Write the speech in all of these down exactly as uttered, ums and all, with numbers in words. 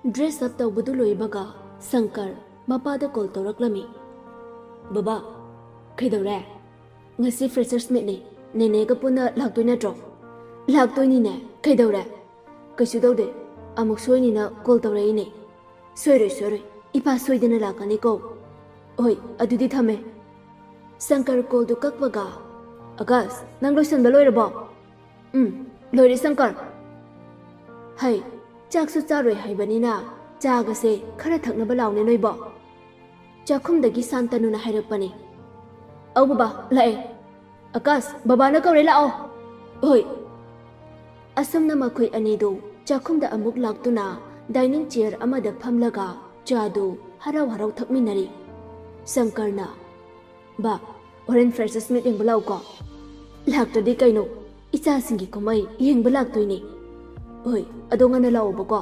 Dress up ꯇꯧꯕꯗꯨ ꯂꯣꯏꯕꯒ ꯁꯪꯀꯔ ꯃꯄꯥꯗ ꯀꯣꯜ ꯇꯧꯔꯛꯂꯝꯃꯤ꯫ "ꯕꯕꯥ, ꯀꯩꯗꯧꯔꯦ? ꯉꯁꯤ freshers meetꯅꯤ, ꯅꯦꯅꯦꯒ ꯄꯨꯟꯅ ꯂꯥꯛꯇꯣꯏ ꯅꯠꯇ꯭ꯔꯣ?" "ꯂꯥꯛꯇꯣꯏꯅꯤꯅꯦ, ꯀꯩꯗꯧꯔꯦ?" "ꯀꯩꯁꯨ ꯇꯧꯗꯦ, ꯑꯃꯨꯛ ꯁꯣꯏꯅꯤꯅ ꯀꯣꯜ ꯇꯧꯔꯛꯏꯅꯦ꯫" "ꯁꯣꯏꯔꯣꯏ, ꯁꯣꯏꯔꯣꯏ, ꯏꯄꯥ ꯁꯣꯏꯗꯅ ꯂꯥꯛꯀꯅꯤꯀꯣ꯫" "ꯍꯣꯏ, ꯑꯗꯨꯗꯤ ꯊꯝꯃꯦ꯫" ꯁꯪꯀꯔ ꯀꯣꯜꯗꯨ ꯀꯛꯄꯒ, "ꯑꯀꯥꯁ, ꯅꯪ ꯂꯣꯏꯁꯟꯕ ꯂꯣꯏꯔꯕꯣ?" "ꯎꯝ, ꯂꯣꯏꯔꯦ ꯁꯪꯀꯔ꯫" "ꯍꯩ, ꯆꯥꯛꯁꯨ ꯆꯥꯔꯣꯏ ꯍꯥꯏꯕꯅꯤꯅ ꯆꯥꯒꯁꯦ ꯈꯔ ꯊꯛꯅꯕ ꯂꯥꯎꯅꯦ ꯅꯣꯏꯕꯣ꯫" ꯆꯥꯛꯈꯨꯝꯗꯒꯤ ꯁꯥꯟꯇꯅꯨꯅ ꯍꯥꯏꯔꯛꯄꯅꯤ꯫ "ꯑꯧ ꯕꯕꯥ, ꯂꯥꯛꯑꯦ꯫" "ꯑꯀꯥꯁ, ꯕꯕꯥꯅ ꯀꯧꯔꯦ, ꯂꯥꯛꯑꯣ꯫" "ꯍꯣꯏ꯫" ꯑꯁꯨꯝꯅ ꯃꯈꯣꯏ ꯑꯅꯤꯗꯨ ꯆꯥꯛꯈꯨꯝꯗ ꯑꯃꯨꯛ ꯂꯥꯛꯇꯨꯅ dining chair ꯑꯃꯗ ꯐꯝꯂꯒ ꯆꯥꯗꯨ ꯍꯔꯥꯎ ꯍꯔꯥꯎ ꯊꯛꯃꯤꯟꯅꯔꯤ꯫ ꯁꯪꯀꯔꯅ, "ꯕꯥ, ꯍꯣꯔꯦꯟ freshers meet ꯌꯦꯡꯕ ꯂꯥꯛꯎꯀꯣ꯫" "ꯂꯥꯛꯇ꯭ꯔꯗꯤ ꯀꯩꯅꯣ, ꯏꯆꯥꯁꯤꯡꯒꯤ ꯀꯨꯝꯍꯩ ꯌꯦꯡꯕ ꯂꯥꯛꯇꯣꯏꯅꯦ꯫" "ꯍꯣꯏ, ꯑꯗꯣ ꯉꯟꯅ ꯂꯥꯛꯑꯣꯕꯀꯣ꯫"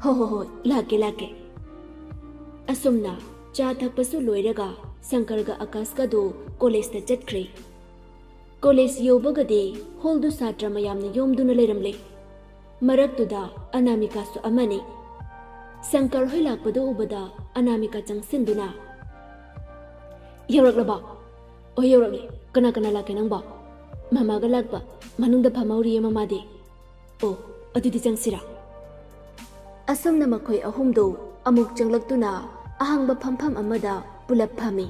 "ꯍꯣ ꯍꯣ ꯍꯣꯏ, ꯂꯥꯛꯀꯦ ꯂꯥꯛꯀꯦ꯫" ꯑꯁꯨꯝꯅ ꯆꯥ ꯊꯛꯄꯁꯨ ꯂꯣꯏꯔꯒ ꯁꯪꯀꯔꯒ ꯑꯀꯥꯁꯀꯗꯨ ꯀꯣꯂꯦꯖꯇ ꯆꯠꯈ꯭ꯔꯦ꯫ ꯀꯣꯂꯦꯖ ꯌꯧꯕꯒꯗꯤ ꯍꯣꯜꯗꯨ ꯁꯥꯇ꯭ꯔ ꯃꯌꯥꯝꯅ ꯌꯣꯝꯗꯨꯅ ꯂꯩꯔꯝꯂꯦ꯫ ꯃꯔꯛꯇꯨꯗ ꯑꯅꯥꯃꯤꯀꯥꯁꯨ ꯑꯃꯅꯤ꯫ ꯁꯪꯀꯔ ꯍꯣꯏ ꯂꯥꯛꯄꯗꯨ ꯎꯕꯗ ꯑꯅꯥꯃꯤꯀꯥ ꯆꯪꯁꯤꯟꯗꯨꯅ, "ꯌꯧꯔꯛꯂꯕꯣ?" "ꯑꯣ, ꯌꯧꯔꯛꯂꯦ꯫ ꯀꯅꯥ ꯀꯅꯥ ꯂꯥꯛꯀꯦ ꯅꯪꯕꯣ?" "ꯃꯃꯥꯒ ꯂꯥꯛꯄ꯫ ꯃꯅꯨꯡꯗ ꯐꯝꯍꯧꯔꯤꯌꯦ ꯃꯃꯥꯗꯤ꯫" "ꯑꯣ, ꯑꯗꯨꯗꯤ ꯆꯪꯁꯤꯔꯥ?" ꯑꯁꯨꯝꯅ ꯃꯈꯣꯏ ꯑꯍꯨꯝꯗꯨ ꯑꯃꯨꯛ ꯆꯪꯂꯛꯇꯨꯅ ꯑꯍꯥꯡꯕ ꯐꯝꯐꯝ ꯑꯃꯗ ꯄꯨꯂꯞ ꯐꯝꯃꯤ꯫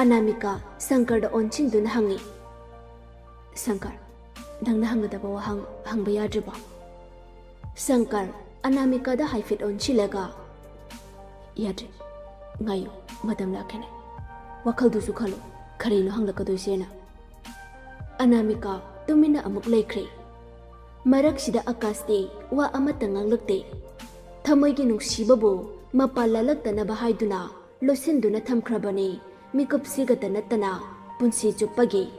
ꯑꯅꯥꯃꯤꯀꯥ ꯁꯪꯀꯔꯗ ꯑꯣꯟꯁꯤꯟꯗꯨꯅ ꯍꯪꯉꯤ, "ꯁꯪꯀꯔ, ꯅꯪꯅ ꯍꯪꯒꯗꯕ ꯋꯥꯍꯪ ꯍꯪꯕ ꯌꯥꯗ꯭ꯔꯤꯕꯣ?" ꯁꯪꯀꯔ ꯑꯅꯥꯃꯤꯀꯥꯗ ꯍꯥꯏꯐꯦꯠ ꯑꯣꯟꯁꯤꯜꯂꯒ, "ꯌꯥꯗ꯭ꯔꯤ꯫ ꯉꯥꯏꯌꯨ, ꯃꯇꯝ ꯂꯥꯛꯀꯅꯤ꯫ ꯋꯥꯈꯜꯗꯨꯁꯨ ꯈꯜꯂꯨ, ꯀꯔꯤꯅꯣ ꯍꯪꯂꯛꯀꯗꯣꯏꯁꯦꯅ?" ꯑꯅꯥꯃꯤꯀꯥ ꯇꯨꯃꯤꯟꯅ ꯑꯃꯨꯛ ꯂꯩꯈ꯭ꯔꯦ꯫ ꯃꯔꯛꯁꯤꯗ ꯑꯀꯥꯁꯇꯤ ꯋꯥ ꯑꯃꯠꯇ ꯉꯥꯡꯂꯛꯇꯦ꯫ ꯊꯃꯣꯏꯒꯤ ꯅꯨꯡꯁꯤꯕꯕꯨ ꯃꯄꯥꯟ ꯂꯥꯂꯛꯇꯅꯕ ꯍꯥꯏꯗꯨꯅ ꯂꯣꯠꯁꯤꯟꯗꯨꯅ ꯊꯝꯈ꯭ꯔꯕꯅꯤ, ꯃꯤꯀꯨꯞꯁꯤꯒꯇ ꯅꯠꯇꯅ ꯄꯨꯟꯁꯤ ꯆꯨꯞꯄꯒꯤ꯫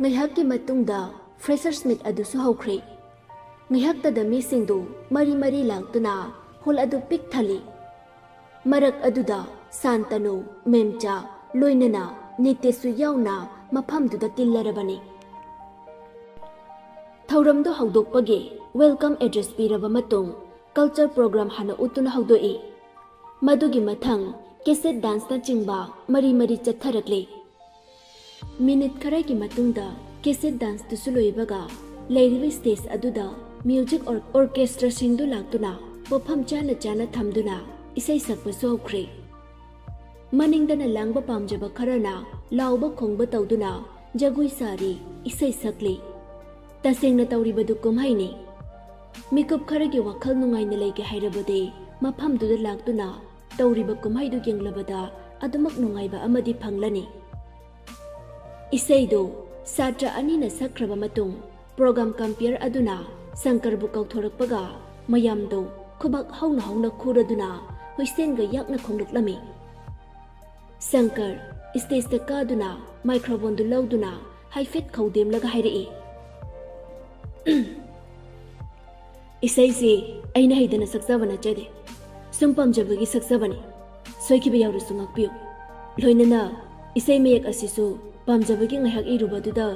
ꯉꯥꯏꯍꯥꯛꯀꯤ ꯃꯇꯨꯡꯗ freshers meet ꯑꯗꯨꯁꯨ ꯍꯧꯈ꯭ꯔꯦ꯫ ꯉꯥꯏꯍꯥꯛꯇꯗ ꯃꯤꯁꯤꯡꯗꯨ ꯃꯔꯤ ꯃꯔꯤ ꯂꯥꯛꯇꯨꯅ ꯍꯣꯜ ꯑꯗꯨ ꯄꯤꯛ ꯊꯜꯂꯤ꯫ ꯃꯔꯛ ꯑꯗꯨꯗ ꯁꯥꯟꯇꯅꯨ, ꯃꯦꯝꯆꯥ, ꯂꯣꯏꯅꯅ ꯅꯤꯇꯦꯁꯁꯨ ꯌꯥꯎꯅ ꯃꯐꯝꯗꯨꯗ ꯇꯤꯜꯂꯔꯕꯅꯤ꯫ ꯊꯧꯔꯝꯗꯨ ꯍꯧꯗꯣꯛꯄꯒꯤ welcome address ꯄꯤꯔꯕ ꯃꯇꯨꯡ, culture program ꯍꯥꯟꯅ ꯎꯠꯇꯨꯅ ꯍꯧꯗꯣꯛꯏ꯫ ꯃꯗꯨꯒꯤ ꯃꯊꯪ cassette danceꯅꯆꯤꯡꯕ ꯃꯔꯤ ꯃꯔꯤ ꯆꯠꯊꯔꯛꯂꯤ꯫ ꯃꯤꯅꯤꯠ ꯈꯔꯒꯤ ꯃꯇꯨꯡꯗ cassette danceꯇꯨꯁꯨ ꯂꯣꯏꯕꯒ ꯂꯩꯔꯤꯕ stage ꯑꯗꯨꯗ music or-, orchestraꯁꯤꯡꯗꯨ ꯂꯥꯛꯇꯨꯅ ꯄꯣꯠꯐꯝ ꯆꯥꯅ ꯆꯥꯅ ꯊꯝꯗꯨꯅ ꯏꯁꯩ ꯁꯛꯄꯁꯨ ꯍꯧꯈ꯭ꯔꯦ꯫ ꯃꯅꯤꯡꯗꯅ ꯂꯥꯡꯕ ꯄꯥꯝꯖꯕ ꯈꯔꯅ ꯂꯥꯎꯕ ꯈꯣꯡꯕ ꯇꯧꯗꯨꯅ ꯖꯒꯣꯏ ꯁꯥꯔꯤ, ꯏꯁꯩ ꯁꯛꯂꯤ꯫ ꯇꯁꯦꯡꯅ ꯇꯧꯔꯤꯕꯗꯨ ꯀꯨꯝꯍꯩꯅꯤ꯫ ꯃꯤꯀꯨꯞ ꯈꯔꯒꯤ ꯋꯥꯈꯜ ꯅꯨꯡꯉꯥꯏꯅ ꯂꯩꯒꯦ ꯍꯥꯏꯔꯕꯗꯤ ꯃꯐꯝꯗꯨꯗ ꯂꯥꯛꯇꯨꯅ ꯇꯧꯔꯤꯕ ꯀꯨꯝꯍꯩꯗꯨ ꯌꯦꯡꯂꯕꯗ ꯑꯗꯨꯃꯛ ꯅꯨꯡꯉꯥꯏꯕ ꯑꯃꯗꯤ ꯐꯪꯂꯅꯤ꯫ ꯏꯁꯩꯗꯨ ꯁꯥꯇ꯭ꯔ ꯑꯅꯤꯅ ꯁꯛꯈ꯭ꯔꯕ ꯃꯇꯨꯡ program compere ꯑꯗꯨꯅ ꯁꯪꯀꯔꯕꯨ ꯀꯧꯊꯣꯔꯛꯄꯒ ꯃꯌꯥꯝꯗꯨ ꯈꯨꯕꯥꯛ ꯍꯧꯅ ꯍꯧꯅ ꯈꯨꯔꯗꯨꯅ ꯍꯨꯏꯁꯦꯟꯒ ꯌꯥꯛꯅ ꯈꯣꯡꯂꯛꯂꯝꯃꯤ꯫ ꯁꯪꯀꯔ stageꯇ ꯀꯥꯗꯨꯅ microphoneꯗꯨ ꯂꯧꯗꯨꯅ ꯍꯥꯏꯐꯦꯠ ꯈꯧꯗꯦꯝꯂꯒ ꯍꯥꯏꯔꯛꯏ, "ꯏꯁꯩꯁꯤ ꯑꯩꯅ ꯍꯩꯗꯅ ꯁꯛꯆꯕ ꯅꯠꯆꯗꯦ, ꯁꯨꯝ ꯄꯥꯝꯖꯕꯒꯤ ꯁꯛꯆꯕꯅꯤ꯫ ꯁꯣꯏꯈꯤꯕ ꯌꯥꯎꯔꯁꯨ ꯉꯥꯛꯄꯤꯌꯨ꯫ ꯂꯣꯏꯅꯅ ꯏꯁꯩ ꯃꯌꯦꯛ ꯑꯁꯤꯁꯨ ꯄꯥꯝꯖꯕꯒꯤ ꯉꯥꯏꯍꯥꯛ ꯏꯔꯨꯕꯗꯨꯗ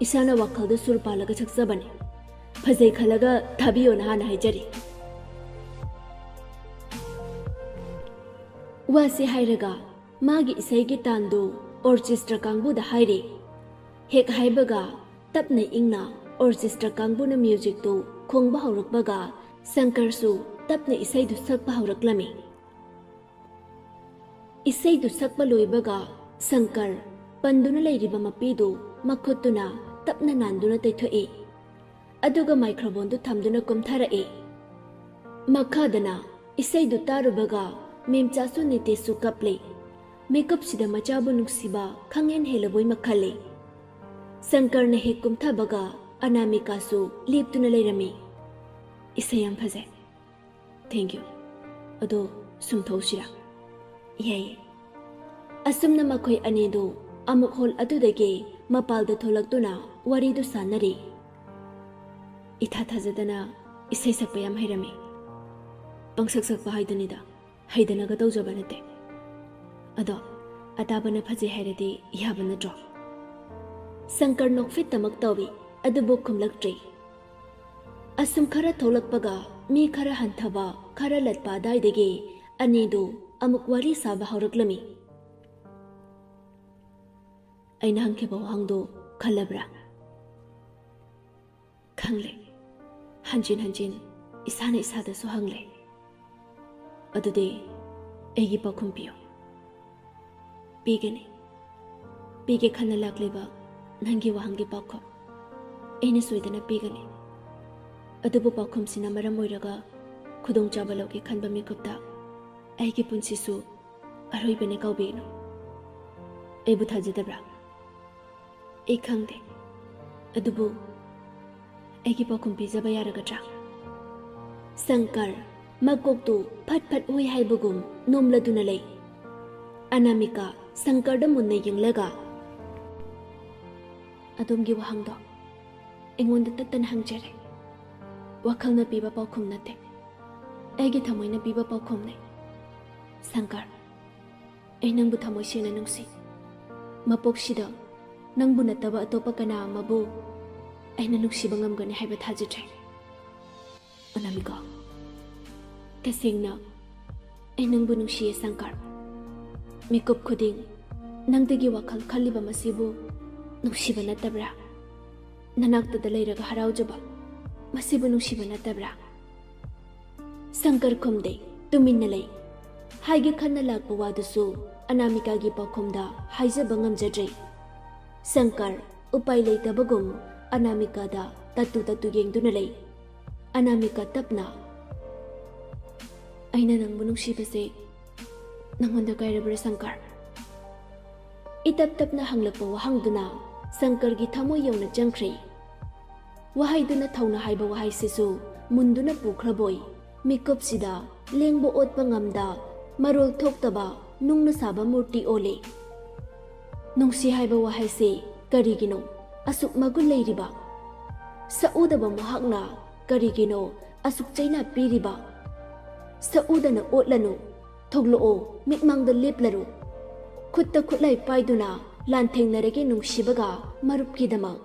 ꯏꯁꯥꯅ ꯋꯥꯈꯜꯗ ꯁꯨꯔ ꯄꯥꯜꯂꯒ ꯁꯛꯆꯕꯅꯤ꯫ ꯐꯖꯩ ꯈꯜꯂꯒ ꯊꯥꯕꯤꯌꯣꯅ ꯍꯥꯟꯅ ꯍꯥꯏꯖꯔꯤ꯫" ꯋꯥꯁꯤ ꯍꯥꯏꯔꯒ ꯃꯥꯒꯤ ꯏꯁꯩꯒꯤ ꯇꯥꯟꯗꯨ orchestra ꯀꯥꯡꯕꯨꯗ ꯍꯥꯏꯔꯤ꯫ ꯍꯦꯛ ꯍꯥꯏꯕꯒ ꯇꯞꯅ ꯏꯪꯅ orchestra ꯀꯥꯡꯕꯨꯅ musicꯇꯨ ꯈꯣꯡꯕ ꯍꯧꯔꯛꯄꯒ ꯁꯪꯀꯔꯁꯨ ꯇꯞꯅ ꯏꯁꯩꯗꯨ ꯁꯛꯄ ꯍꯧꯔꯛꯂꯝꯃꯤ꯫ ꯏꯁꯩꯗꯨ ꯁꯛꯄ ꯂꯣꯏꯕꯒ ꯁꯪꯀꯔ ꯄꯟꯗꯨꯅ ꯂꯩꯔꯤꯕ ꯃꯄꯤꯗꯨ ꯃꯈꯨꯠꯇꯨꯅ ꯇꯞꯅ ꯅꯥꯟꯗꯨꯅ ꯇꯩꯊꯣꯛꯏ꯫ ꯑꯗꯨꯒ microphoneꯗꯨ ꯊꯝꯗꯨꯅ ꯀꯨꯝꯊꯔꯛꯏ꯫ ꯃꯈꯥꯗꯅ ꯏꯁꯩꯗꯨ ꯇꯥꯔꯨꯕꯒ ꯃꯦꯝꯆꯥꯁꯨ ꯅꯤꯇꯦꯁꯁꯨ ꯀꯞꯂꯤ꯫ ꯃꯤꯀꯨꯞꯁꯤꯗ ꯃꯆꯥꯕꯨ ꯅꯨꯡꯁꯤꯕ ꯈꯪꯍꯦꯟ ꯍꯦꯜꯂꯕꯣꯏ ꯃꯈꯜꯂꯤ꯫ ꯁꯪꯀꯔꯅ ꯍꯦꯛ ꯀꯨꯝꯊꯕꯒ ꯑꯅꯥꯃꯤꯀꯥꯁꯨ ꯂꯦꯞꯇꯨꯅ ꯂꯩꯔꯝꯃꯤ꯫ "ꯏꯁꯩ ꯌꯥꯝ ꯐꯖꯩ꯫ Thank you꯫ ꯑꯗꯣ ꯁꯨꯝ ꯊꯣꯛꯎꯁꯤꯔꯥ?" "ꯌꯥꯏꯌꯦ꯫" ꯑꯁꯨꯝꯅ ꯃꯈꯣꯏ ꯑꯅꯤꯗꯨ ꯑꯃꯨꯛ hall ꯑꯗꯨꯗꯒꯤ ꯃꯄꯥꯜꯗ ꯊꯣꯛꯂꯛꯇꯨꯅ ꯋꯥꯔꯤꯗꯨ ꯁꯥꯟꯅꯔꯤ꯫ "ꯏꯊꯥ ꯊꯥꯖꯗꯅ ꯏꯁꯩ ꯁꯛꯄ ꯌꯥꯝ ꯍꯩꯔꯝꯃꯤ꯫ ꯄꯪꯁꯛ ꯁꯛꯄ ꯍꯥꯏꯗꯨꯅꯤꯗ, ꯍꯩꯗꯅꯒ ꯇꯧꯖꯕ ꯅꯠꯇꯦ꯫ ꯑꯗꯣ ꯑꯇꯥꯕꯅ ꯐꯖꯩ ꯍꯥꯏꯔꯗꯤ ꯌꯥꯕ ꯅꯠꯇ꯭ꯔꯣ?" ꯁꯪꯀꯔ ꯅꯣꯛꯐꯦꯠꯇꯃꯛ ꯇꯧꯏ, ꯑꯗꯨꯕꯨ ꯈꯨꯝꯂꯛꯇ꯭ꯔꯤ꯫ ꯑꯁꯨꯝ ꯈꯔ ꯊꯣꯛꯂꯛꯄꯒ ꯃꯤ ꯈꯔ ꯍꯟꯊꯕ, ꯈꯔ ꯂꯠꯄ ꯑꯗꯥꯏꯗꯒꯤ ꯑꯅꯤꯗꯨ ꯑꯃꯨꯛ ꯋꯥꯔꯤ ꯁꯥꯕ ꯍꯧꯔꯛꯂꯝꯃꯤ꯫ ꯑꯩꯅ ꯍꯪꯈꯤꯕ ꯋꯥꯍꯪꯗꯨ ꯈꯜꯂꯕ꯭ꯔꯥ? ꯈꯪꯂꯦ꯫ ꯍꯟꯖꯤꯟ ꯍꯟꯖꯤꯟ ꯏꯁꯥꯅ ꯏꯁꯥꯗꯁꯨ ꯍꯪꯂꯦ꯫ ꯑꯗꯨꯗꯤ ꯑꯩꯒꯤ ꯄꯥꯎꯈꯨꯝ ꯄꯤꯌꯨ꯫ ꯄꯤꯒꯅꯤ꯫ ꯄꯤꯒꯦ ꯈꯟꯅ ꯂꯥꯛꯂꯤꯕ ꯅꯪꯒꯤ ꯋꯥꯍꯪꯒꯤ ꯄꯥꯎꯈꯨꯝ ꯑꯩꯅ ꯁꯣꯏꯗꯅ ꯄꯤꯒꯅꯤ꯫ ꯑꯗꯨꯕꯨ ꯄꯥꯎꯈꯨꯝꯁꯤꯅ ꯃꯔꯝ ꯑꯣꯏꯔꯒ ꯈꯨꯗꯣꯡꯆꯥꯕ ꯂꯧꯒꯦ ꯈꯟꯕ ꯃꯤꯀꯨꯞꯇ ꯑꯩꯒꯤ ꯄꯨꯟꯁꯤꯁꯨ ꯑꯔꯣꯏꯕꯅꯦ ꯀꯥꯎꯕꯤꯒꯅꯨ꯫ ꯑꯩꯕꯨ ꯊꯥꯖꯗꯕ꯭ꯔꯥ? ꯑꯩ ꯈꯪꯗꯦ꯫ ꯑꯗꯨꯕꯨ ꯑꯩꯒꯤ ꯄꯥꯎꯈꯨꯝ ꯄꯤꯖꯕ ꯌꯥꯔꯒꯗ꯭ꯔꯥ? ꯁꯪꯀꯔ, ꯃꯀꯣꯛꯇꯨ ꯐꯠ ꯐꯠ ꯍꯨꯏ ꯍꯥꯏꯕꯒꯨꯝ ꯅꯣꯝꯂꯗꯨꯅ ꯂꯩ꯫ ꯑꯅꯥꯃꯤꯀꯥ ꯁꯪꯀꯔꯗ ꯃꯨꯟꯅ ꯌꯦꯡꯂꯒ, "ꯑꯗꯣꯝꯒꯤ ꯋꯥꯍꯪꯗꯣ ꯑꯩꯉꯣꯟꯗ ꯇꯠꯇꯅ ꯍꯪꯖꯔꯦ꯫ ꯋꯥꯈꯜꯅ ꯄꯤꯕ ꯄꯥꯎꯈꯨꯝ ꯅꯠꯇꯦ, ꯑꯩꯒꯤ ꯊꯃꯣꯏꯅ ꯄꯤꯕ ꯄꯥꯎꯈꯨꯝꯅꯦ꯫ ꯁꯪꯀꯔ, ꯑꯩ ꯅꯪꯕꯨ ꯊꯃꯣꯏ ꯁꯦꯡꯅ ꯅꯨꯡꯁꯤ꯫ ꯃꯄꯣꯛꯁꯤꯗ ꯅꯪꯕꯨ ꯅꯠꯇꯕ ꯑꯇꯣꯞꯄ ꯀꯅꯥ ꯑꯃꯕꯨ ꯑꯩꯅ ꯅꯨꯡꯁꯤꯕ ꯉꯝꯒꯅꯤ ꯍꯥꯏꯕ ꯊꯥꯖꯗ꯭ꯔꯦ꯫ ꯑꯅꯥꯃꯤꯀꯥ, ꯇꯁꯦꯡꯅ ꯑꯩ ꯅꯪꯕꯨ ꯅꯨꯡꯁꯤꯌꯦ ꯁꯪꯀꯔ꯫ ꯃꯤꯀꯨꯞ ꯈꯨꯗꯤꯡ ꯅꯪꯗꯒꯤ ꯋꯥꯈꯜ ꯈꯜꯂꯤꯕ ꯃꯁꯤꯕꯨ ꯅꯨꯡꯁꯤꯕ ꯅꯠꯇꯕ꯭ꯔꯥ? ꯅꯅꯥꯛꯇꯗ ꯂꯩꯔꯒ ꯍꯔꯥꯎꯖꯕ ꯃꯁꯤꯕꯨ ꯅꯨꯡꯁꯤꯕ ꯅꯠꯇꯕ꯭ꯔꯥ?" ꯁꯪꯀꯔ ꯈꯨꯝꯗꯦ, ꯇꯨꯃꯤꯟꯅ ꯂꯩ꯫ ꯍꯥꯏꯒꯦ ꯈꯟꯅ ꯂꯥꯛꯄ ꯋꯥꯗꯨꯁꯨ ꯑꯅꯥꯃꯤꯀꯥꯒꯤ ꯄꯥꯎꯈꯨꯝꯗ ꯍꯥꯏꯖꯕ ꯉꯝꯖꯗ꯭ꯔꯦ꯫ ꯁꯪꯀꯔ ꯎꯄꯥꯏ ꯂꯩꯇꯕꯒꯨꯝ ꯑꯅꯥꯃꯤꯀꯥꯗ ꯇꯠꯇꯨ ꯇꯠꯇꯨ ꯌꯦꯡꯗꯨꯅ ꯂꯩ꯫ ꯑꯅꯥꯃꯤꯀꯥ ꯇꯞꯅ, "ꯑꯩꯅ ꯅꯪꯕꯨ ꯅꯨꯡꯁꯤꯕꯁꯦ ꯅꯪꯉꯣꯟꯗ ꯀꯥꯏꯔꯕ꯭ꯔꯥ ꯁꯪꯀꯔ?" ꯏꯇꯞ ꯇꯞꯅ ꯍꯪꯂꯛꯄ ꯋꯥꯍꯪꯗꯨꯅ ꯁꯪꯀꯔꯒꯤ ꯊꯃꯣꯏ ꯌꯧꯅ ꯆꯪꯈ꯭ꯔꯦ꯫ ꯋꯥꯍꯩꯗꯨꯅ ꯊꯧꯅ ꯍꯥꯏꯕ ꯋꯥꯍꯩꯁꯤꯁꯨ ꯃꯨꯟꯗꯨꯅ ꯄꯨꯈ꯭ꯔꯕꯣꯏ, ꯃꯤꯀꯨꯞꯁꯤꯗ ꯂꯦꯡꯕ ꯑꯣꯠꯄ ꯉꯝꯗ, ꯃꯔꯣꯜ ꯊꯣꯛꯇꯕ ꯅꯨꯡꯅ ꯁꯥꯕ ꯃꯨꯔꯇꯤ ꯑꯣꯜꯂꯦ꯫ ꯅꯨꯡꯁꯤ ꯍꯥꯏꯕ ꯋꯥꯍꯩꯁꯤ ꯀꯔꯤꯒꯤꯅꯣ ꯑꯁꯨꯛ ꯃꯒꯨꯟ ꯂꯩꯔꯤꯕ? ꯁꯛꯎꯗꯕ ꯃꯍꯥꯛꯅ ꯀꯔꯤꯒꯤꯅꯣ ꯑꯁꯨꯛ ꯆꯩꯅꯥ ꯄꯤꯔꯤꯕ? ꯁꯛꯎꯗꯅ ꯑꯣꯠꯂꯅꯨ, ꯊꯣꯛꯂꯛꯑꯣ, ꯃꯤꯠꯃꯥꯡꯗ ꯂꯦꯞꯂꯔꯣ꯫ ꯈꯨꯠꯇ ꯈꯨꯠꯂꯥꯏ ꯄꯥꯏꯗꯨꯅ ꯂꯥꯟꯊꯦꯡꯅꯔꯒꯦ ꯅꯨꯡꯁꯤꯕꯒ ꯃꯔꯨꯞꯀꯤꯗꯃꯛ꯫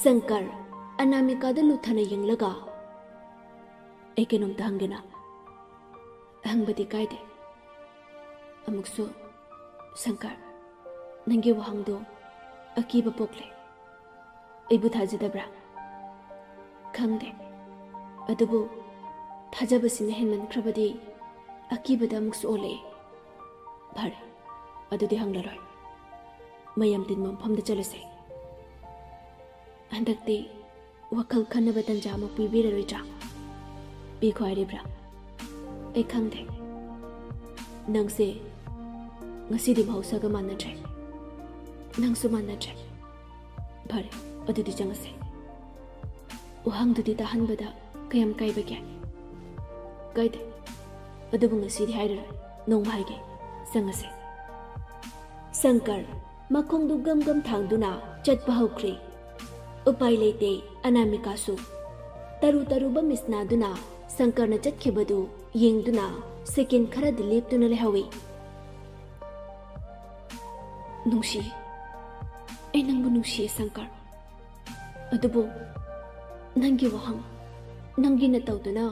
ꯁꯪꯀꯔ, ꯑꯅꯥꯃꯤꯀꯥꯗ ꯂꯨꯊꯅ ꯌꯦꯡꯂꯒ, "ꯑꯩ ꯀꯩꯅꯣꯝꯇ ꯍꯪꯒꯦꯅ?" "ꯍꯪꯕꯗꯤ ꯀꯥꯏꯗꯦ꯫ ꯑꯃꯨꯛꯁꯨ, ꯁꯪꯀꯔ, ꯅꯪꯒꯤ ꯋꯥꯍꯪꯗꯣ ꯑꯀꯤꯕ ꯄꯣꯛꯂꯦ꯫ ꯑꯩꯕꯨ ꯊꯥꯖꯗꯕ꯭ꯔꯥ?" "ꯈꯪꯗꯦ꯫ ꯑꯗꯨꯕꯨ ꯊꯥꯖꯕꯁꯤꯅ ꯍꯦꯟꯃꯟꯈ꯭ꯔꯕꯗꯤ ꯑꯀꯤꯕꯗ ꯑꯃꯨꯛꯁꯨ ꯑꯣꯜꯂꯛꯑꯦ꯫ ꯐꯔꯦ, ꯑꯗꯨꯗꯤ ꯍꯪꯂꯔꯣꯏ꯫ ꯃꯌꯥꯝ ꯇꯤꯟꯕ ꯃꯐꯝꯗ ꯆꯠꯂꯁꯦ꯫ ꯍꯟꯗꯛꯇꯤ ꯋꯥꯈꯜ ꯈꯟꯅꯕ ꯇꯟꯖꯥ ꯑꯃ ꯄꯤꯕꯤꯔꯔꯣꯏꯗ꯭ꯔꯥ? ꯄꯤꯈꯣ ꯍꯥꯏꯔꯤꯕ꯭ꯔꯥ? ꯑꯩ ꯈꯪꯗꯦ꯫ ꯅꯪꯁꯦ ꯉꯁꯤꯗꯤ ꯃꯍꯧꯁꯥꯒ ꯃꯥꯟꯅꯗ꯭ꯔꯦ꯫ ꯅꯪꯁꯨ ꯃꯥꯟꯅꯗ꯭ꯔꯦ꯫ ꯐꯔꯦ, ꯑꯗꯨꯗꯤ ꯆꯪꯉꯁꯦ꯫ ꯋꯥꯍꯪꯗꯨꯗꯤ ꯇꯥꯍꯟꯕꯗ ꯀꯌꯥꯝ ꯀꯥꯏꯕꯒꯦ?" "ꯀꯥꯏꯗꯦ꯫ ꯑꯗꯨꯕꯨ ꯉꯁꯤꯗꯤ ꯍꯥꯏꯔꯔꯣꯏ꯫ ꯅꯣꯡꯃ ꯍꯥꯏꯒꯦ꯫ ꯆꯪꯉꯁꯦ꯫" ꯁꯪꯀꯔ ꯃꯈꯣꯡꯗꯨ ꯒꯝ ꯒꯝ ꯊꯥꯡꯗꯨꯅ ꯆꯠꯄ ꯍꯧꯈ꯭ꯔꯦ꯫ ꯎꯄꯥꯏ ꯂꯩꯇꯦ ꯑꯅꯥꯃꯤꯀꯥꯁꯨ꯫ ꯇꯔꯨ ꯇꯔꯨꯕ ꯃꯤꯠꯁꯅꯥꯗꯨꯅ ꯁꯪꯀꯔꯅ ꯆꯠꯈꯤꯕꯗꯨ ꯌꯦꯡꯗꯨꯅ ꯁꯦꯀꯦꯟ ꯈꯔꯗꯤ ꯂꯦꯞꯇꯨꯅ ꯂꯩꯍꯧꯏ꯫ "ꯅꯨꯡꯁꯤ꯫ ꯑꯩ ꯅꯪꯕꯨ ꯅꯨꯡꯁꯤꯌꯦ, ꯁꯪꯀꯔ꯫ ꯑꯗꯨꯕꯨ ꯅꯪꯒꯤ ꯋꯥꯍꯪ, ꯅꯪꯒꯤ ꯅꯇꯧꯗꯨꯅ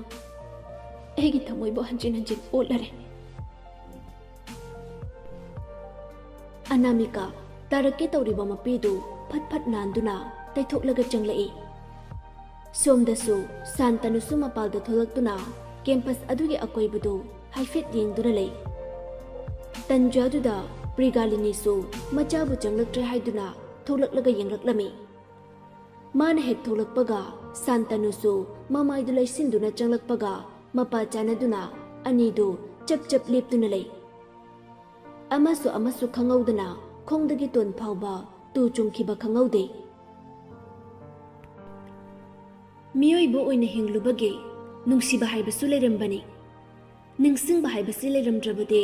ꯑꯩꯒꯤ ꯊꯃꯣꯏꯕꯨ ꯍꯟꯖꯤꯟ ꯍꯟꯖꯤꯟ ꯑꯣꯠꯂꯔꯦ꯫" ꯑꯅꯥꯃꯤꯀꯥ ꯇꯥꯔꯛꯀꯦ ꯇꯧꯔꯤꯕ ꯃꯄꯤꯗꯨ ꯐꯠ ꯐꯠ ꯅꯥꯟꯗꯨꯅ ꯇꯩꯊꯣꯛꯂꯒ ꯆꯪꯂꯛꯏ꯫ ꯁꯣꯝꯗꯁꯨ ꯁꯥꯟꯇꯅꯨꯁꯨ ꯃꯄꯥꯜꯗ ꯊꯣꯛꯂꯛꯇꯨꯅ ꯀꯦꯝꯄꯁ ꯑꯗꯨꯒꯤ ꯑꯀꯣꯏꯕꯗꯨ ꯍꯥꯏꯐꯦꯠ ꯌꯦꯡꯗꯨꯅ ꯂꯩ꯫ ꯇꯟꯖꯥꯗꯨꯗ ꯄ꯭ꯔꯤꯒꯥꯂꯤꯅꯤꯁꯨ ꯃꯆꯥꯕꯨ ꯆꯪꯂꯛꯇ꯭ꯔꯦ ꯍꯥꯏꯗꯨꯅ ꯊꯣꯛꯂꯛꯂꯒ ꯌꯦꯡꯂꯛꯂꯝꯃꯤ꯫ ꯃꯥꯅ ꯍꯦꯛ ꯊꯣꯛꯂꯛꯄꯒ ꯁꯥꯟꯇꯅꯨꯁꯨ ꯃꯃꯥꯏꯗꯨ ꯂꯩꯁꯤꯟꯗꯨꯅ ꯆꯪꯂꯛꯄꯒ ꯃꯄꯥ ꯆꯥꯟꯅꯗꯨꯅ ꯑꯅꯤꯗꯨ ꯆꯞ ꯆꯞ ꯂꯦꯞꯇꯨꯅ ꯂꯩ꯫ ꯑꯃꯁꯨ ꯑꯃꯁꯨ ꯈꯪꯍꯧꯗꯅ ꯈꯣꯡꯗꯒꯤ ꯇꯣꯟ ꯐꯥꯎꯕ ꯇꯨ ꯆꯨꯡꯈꯤꯕ ꯈꯪꯍꯧꯗꯦ꯫ ꯃꯤꯑꯣꯏꯕ ꯑꯣꯏꯅ ꯍꯤꯡꯂꯨꯕꯒꯤ ꯅꯨꯡꯁꯤꯕ ꯍꯥꯏꯕꯁꯨ ꯂꯩꯔꯝꯕꯅꯤ꯫ ꯅꯤꯡꯁꯤꯡꯕ ꯍꯥꯏꯕꯁꯤ ꯂꯩꯔꯝꯗ꯭ꯔꯕꯗꯤ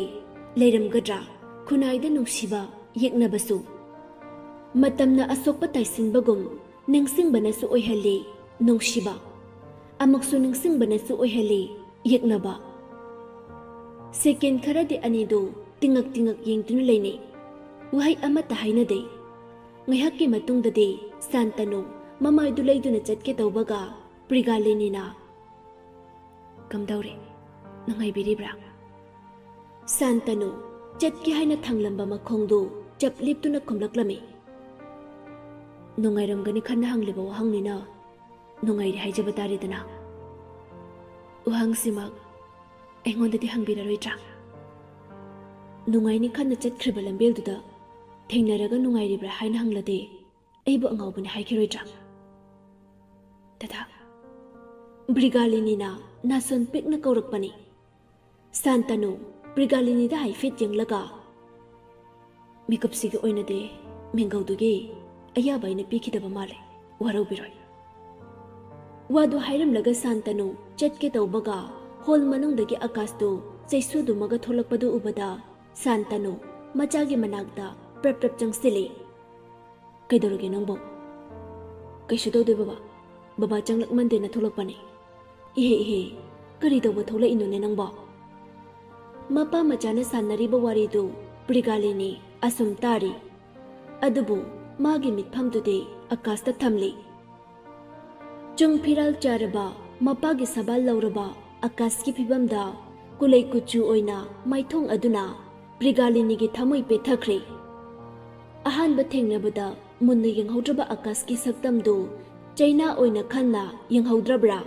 ꯂꯩꯔꯝꯒꯗ꯭ꯔꯥ? ꯈꯨꯟꯅꯥꯏꯗ ꯅꯨꯡꯁꯤꯕ ꯌꯦꯛꯅꯕꯁꯨ꯫ ꯃꯇꯝꯅ ꯑꯁꯣꯛꯄ ꯇꯥꯏꯁꯤꯟꯕꯒꯨꯝ ꯅꯤꯡꯁꯤꯡꯕꯅꯁꯨ ꯑꯣꯏꯍꯜꯂꯤ ꯅꯨꯡꯁꯤꯕ, ꯑꯃꯨꯛꯁꯨ ꯅꯤꯡꯁꯤꯡꯕꯅꯁꯨ ꯑꯣꯏꯍꯜꯂꯤ ꯌꯦꯛꯅꯕ꯫ ꯁꯦꯀꯦꯟ ꯈꯔꯗꯤ ꯑꯅꯤꯗꯨ ꯇꯤꯡꯉꯛ ꯇꯤꯡꯉꯛ ꯌꯦꯡꯗꯨꯅ ꯂꯩꯅꯩ꯫ ꯋꯥꯍꯩ ꯑꯃꯠꯇ ꯍꯥꯏꯅꯗꯦ꯫ ꯉꯥꯏꯍꯥꯛꯀꯤ ꯃꯇꯨꯡꯗꯗꯤ ꯁꯥꯟꯇꯅꯨ ꯃꯃꯥꯏꯗꯨ ꯂꯩꯗꯨꯅ ꯆꯠꯀꯦ ꯇꯧꯕꯒ ꯄ꯭ꯔꯤꯒꯥꯂꯤꯅꯤꯅ, "ꯀꯝꯗꯧꯔꯦ? ꯅꯨꯡꯉꯥꯏꯕꯤꯔꯤꯕ꯭ꯔꯥ?" ꯁꯥꯟꯇꯅꯨ ꯆꯠꯀꯦ ꯍꯥꯏꯅ ꯊꯥꯡꯂꯝꯕ ꯃꯈꯣꯡꯗꯨ ꯆꯞ ꯂꯦꯞꯇꯨꯅ ꯈꯨꯝꯂꯛꯂꯝꯃꯤ꯫ "ꯅꯨꯡꯉꯥꯏꯔꯝꯒꯅꯤ ꯈꯟꯅ ꯍꯪꯂꯤꯕ ꯋꯥꯍꯪꯅꯤꯅ ꯅꯨꯡꯉꯥꯏꯔꯤ ꯍꯥꯏꯖꯕ ꯇꯥꯔꯦꯗꯅ꯫ ꯋꯥꯍꯪꯁꯤꯃꯛ ꯑꯩꯉꯣꯟꯗꯗꯤ ꯍꯪꯕꯤꯔꯔꯣꯏꯗ꯭ꯔꯥ? ꯅꯨꯡꯉꯥꯏꯅꯤ ꯈꯟꯅ ꯆꯠꯈ꯭ꯔꯤꯕ ꯂꯝꯕꯦꯜꯗꯨꯗ ꯊꯦꯡꯅꯔꯒ ꯅꯨꯡꯉꯥꯏꯔꯤꯕ꯭ꯔꯥ ꯍꯥꯏꯅ ꯍꯪꯂꯗꯤ ꯑꯩꯕꯨ ꯑꯉꯥꯎꯕꯅꯤ ꯍꯥꯏꯈꯤꯔꯣꯏꯗ꯭ꯔꯥ?" "ꯗꯗꯥ," ꯕ꯭ꯔꯤꯒꯥꯂꯤꯅꯤꯅ ꯅꯥꯁꯣꯟ ꯄꯤꯛꯅ ꯀꯧꯔꯛꯄꯅꯤ꯫ ꯁꯥꯟꯇꯅꯨ ꯕ꯭ꯔꯤꯒꯥꯂꯤꯅꯤꯗ ꯍꯥꯏꯐꯦꯠ ꯌꯦꯡꯂꯒ, "ꯃꯤꯀꯨꯞꯁꯤꯒꯤ ꯑꯣꯏꯅꯗꯤ ꯃꯤꯡꯒꯧꯗꯨꯒꯤ ꯑꯌꯥꯕ ꯑꯩꯅ ꯄꯤꯈꯤꯗꯕ ꯃꯥꯜꯂꯦ, ꯋꯥꯔꯧꯕꯤꯔꯣꯏ꯫" ꯋꯥꯗꯨ ꯍꯥꯏꯔꯝꯂꯒ ꯁꯥꯟꯇꯅꯨ ꯆꯠꯀꯦ ꯇꯧꯕꯒ, ꯍꯣꯜ ꯃꯅꯨꯡꯗꯒꯤ ꯑꯀꯥꯁꯇꯨ ꯆꯩꯁꯨꯗꯨꯃꯒ ꯊꯣꯛꯂꯛꯄꯗꯨ ꯎꯕꯗ, ꯁꯥꯟꯇꯅꯨ ꯃꯆꯥꯒꯤ ꯃꯅꯥꯛꯇ ꯄ꯭ꯔꯞ ꯄ꯭ꯔꯞ ꯆꯪꯁꯤꯜꯂꯤ꯫ "ꯀꯩꯗꯧꯔꯒꯦ ꯅꯪꯕꯣ?" "ꯀꯩꯁꯨ ꯇꯧꯗꯦ ꯕꯕꯥ, ꯕꯕꯥ ꯆꯪꯂꯛꯃꯟꯗꯦꯅ ꯊꯣꯛꯂꯛꯄꯅꯦ꯫" "ꯏꯍꯦ ꯏꯍꯦ, ꯀꯔꯤ ꯇꯧꯕ ꯊꯣꯛꯂꯛꯏꯅꯣꯅꯦ ꯅꯪꯕꯣ?" ꯃꯄꯥ ꯃꯆꯥꯅ ꯁꯥꯟꯅꯔꯤꯕ ꯋꯥꯔꯤꯗꯨ ꯄ꯭ꯔꯤꯒꯥꯂꯤꯅꯤ ꯑꯁꯨꯝ ꯇꯥꯔꯤ꯫ ꯑꯗꯨꯕꯨ ꯃꯥꯒꯤ ꯃꯤꯠꯐꯝꯗꯨꯗꯤ ꯑꯀꯥꯁꯇ ꯊꯝꯂꯤ꯫ ꯆꯨꯡ ꯐꯤꯔꯥꯜ ꯆꯥꯔꯕ, ꯃꯄꯥꯒꯤ ꯁꯕꯥꯜ ꯂꯧꯔꯕ ꯑꯀꯥꯁꯀꯤ ꯐꯤꯕꯝꯗ ꯀꯨꯂꯩ ꯀꯨꯆꯨ ꯑꯣꯏꯅ ꯃꯥꯏꯊꯣꯡ ꯑꯗꯨꯅ ꯄ꯭ꯔꯤꯒꯥꯂꯤꯅꯤꯒꯤ ꯊꯃꯣꯏ ꯄꯦꯊꯈ꯭ꯔꯦ꯫ ꯑꯍꯥꯟꯕ ꯊꯦꯡꯅꯕꯗ ꯃꯨꯟꯅ ꯌꯦꯡꯍꯧꯗ꯭ꯔꯕ ꯑꯀꯥꯁꯀꯤ ꯁꯛꯇꯝꯗꯨ ꯆꯩꯅꯥ ꯑꯣꯏꯅ ꯈꯟꯅ ꯌꯦꯡꯍꯧꯗ꯭ꯔꯕ꯭ꯔꯥ?